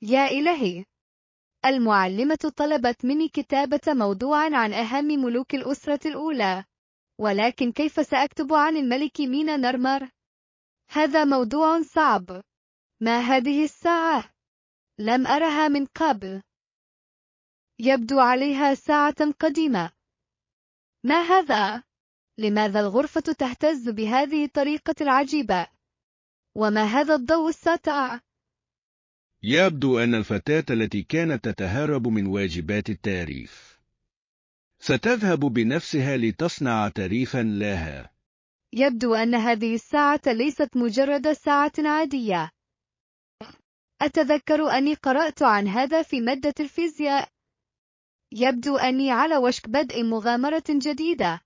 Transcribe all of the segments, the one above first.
يا إلهي! المعلمة طلبت مني كتابة موضوعًا عن أهم ملوك الأسرة الأولى، ولكن كيف سأكتب عن الملك مينا نرمر؟ هذا موضوع صعب. ما هذه الساعة؟ لم أرها من قبل. يبدو عليها ساعة قديمة. ما هذا؟ لماذا الغرفة تهتز بهذه الطريقة العجيبة؟ وما هذا الضوء الساطع؟ يبدو أن الفتاة التي كانت تتهرب من واجبات التعريف ستذهب بنفسها لتصنع تعريفا لها. يبدو أن هذه الساعة ليست مجرد ساعة عادية. أتذكر أني قرأت عن هذا في مادة الفيزياء. يبدو أني على وشك بدء مغامرة جديدة،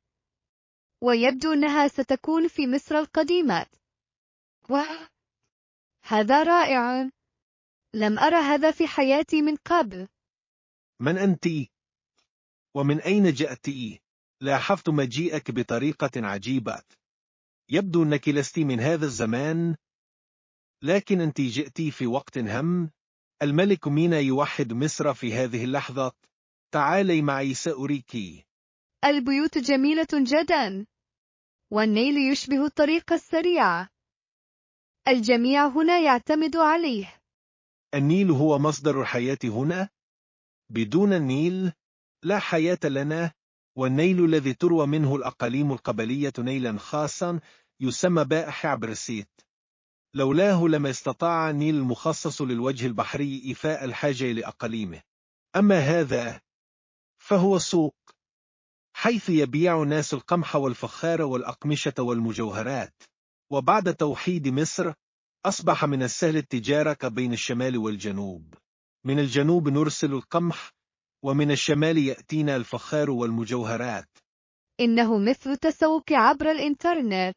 ويبدو أنها ستكون في مصر القديمة. هذا رائع. لم أرى هذا في حياتي من قبل. من أنت؟ ومن أين جئت؟ لاحظت مجيئك بطريقة عجيبة. يبدو أنك لست من هذا الزمان، لكن أنت جئت في وقت هام. الملك مينا يوحد مصر في هذه اللحظة. تعالي معي سأريك. البيوت جميلة جدا، والنيل يشبه الطريق السريع. الجميع هنا يعتمد عليه. النيل هو مصدر الحياة هنا. بدون النيل لا حياة لنا، والنيل الذي تروى منه الأقاليم القبلية نيلا خاصا يسمى بائح عبرسيت. لولاه لما استطاع النيل المخصص للوجه البحري إيفاء الحاجة لأقاليمه. أما هذا فهو سوق، حيث يبيع الناس القمح والفخار والأقمشة والمجوهرات. وبعد توحيد مصر أصبح من السهل التجارة بين الشمال والجنوب. من الجنوب نرسل القمح، ومن الشمال يأتينا الفخار والمجوهرات. إنه مثل التسوق عبر الإنترنت،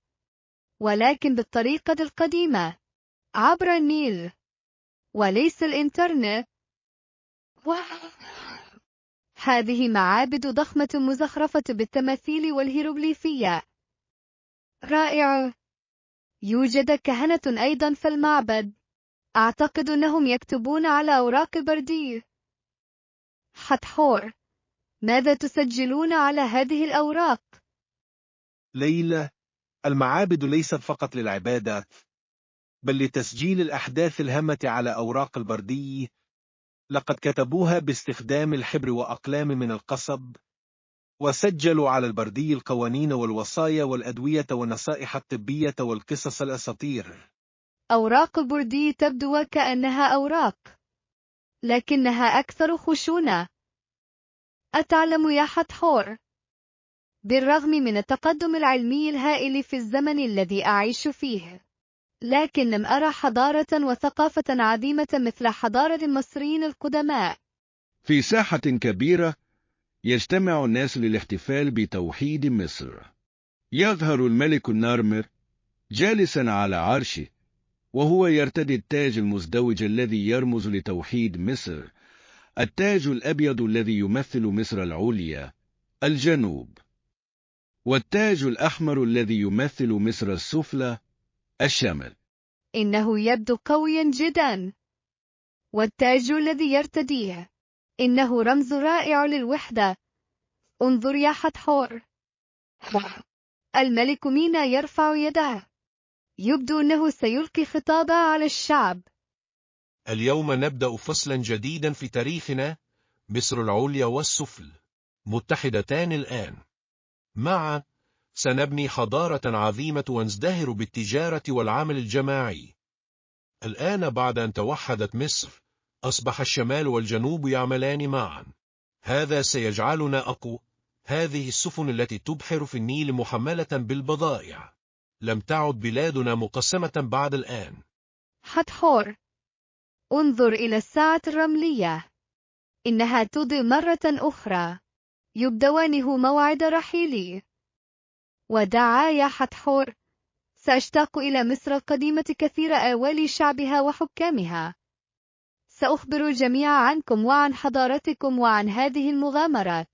ولكن بالطريقة القديمة، عبر النيل، وليس الإنترنت. هذه معابد ضخمة مزخرفة بالتماثيل والهيروغليفية. رائع. يوجد كهنة أيضا في المعبد. أعتقد أنهم يكتبون على أوراق البردي. حتحور، ماذا تسجلون على هذه الأوراق؟ ليلى، المعابد ليست فقط للعبادات، بل لتسجيل الأحداث الهامة على أوراق البردي. لقد كتبوها باستخدام الحبر وأقلام من القصب، وسجلوا على البردي القوانين والوصايا والأدوية والنصائح الطبية والقصص الأساطير. أوراق البردي تبدو وكأنها أوراق، لكنها أكثر خشونة. أتعلم يا حتحور؟ بالرغم من التقدم العلمي الهائل في الزمن الذي أعيش فيه، لكن لم أرى حضارة وثقافة عظيمة مثل حضارة المصريين القدماء. في ساحة كبيرة يجتمع الناس للاحتفال بتوحيد مصر. يظهر الملك النارمر جالسا على عرشه، وهو يرتدي التاج المزدوج الذي يرمز لتوحيد مصر، التاج الأبيض الذي يمثل مصر العليا الجنوب، والتاج الأحمر الذي يمثل مصر السفلى الشمال. إنه يبدو قويا جدا. والتاج الذي يرتديه، إنه رمز رائع للوحدة. انظر يا حتحور. الملك مينا يرفع يده. يبدو أنه سيلقي خطابة على الشعب. اليوم نبدأ فصلا جديدا في تاريخنا. مصر العليا والسفل متحدتان الآن. معا سنبني حضارة عظيمة ونزدهر بالتجارة والعمل الجماعي. الآن بعد أن توحدت مصر، أصبح الشمال والجنوب يعملان معا. هذا سيجعلنا أقوى. هذه السفن التي تبحر في النيل محملة بالبضائع. لم تعد بلادنا مقسمة بعد الآن. حتحور، انظر إلى الساعة الرملية. إنها تضيء مرة أخرى. يبدوانه موعد رحيلي. ودعا يا حتحور. سأشتاق إلى مصر القديمة كثير آوال شعبها وحكامها. سأخبر الجميع عنكم وعن حضارتكم وعن هذه المغامرات.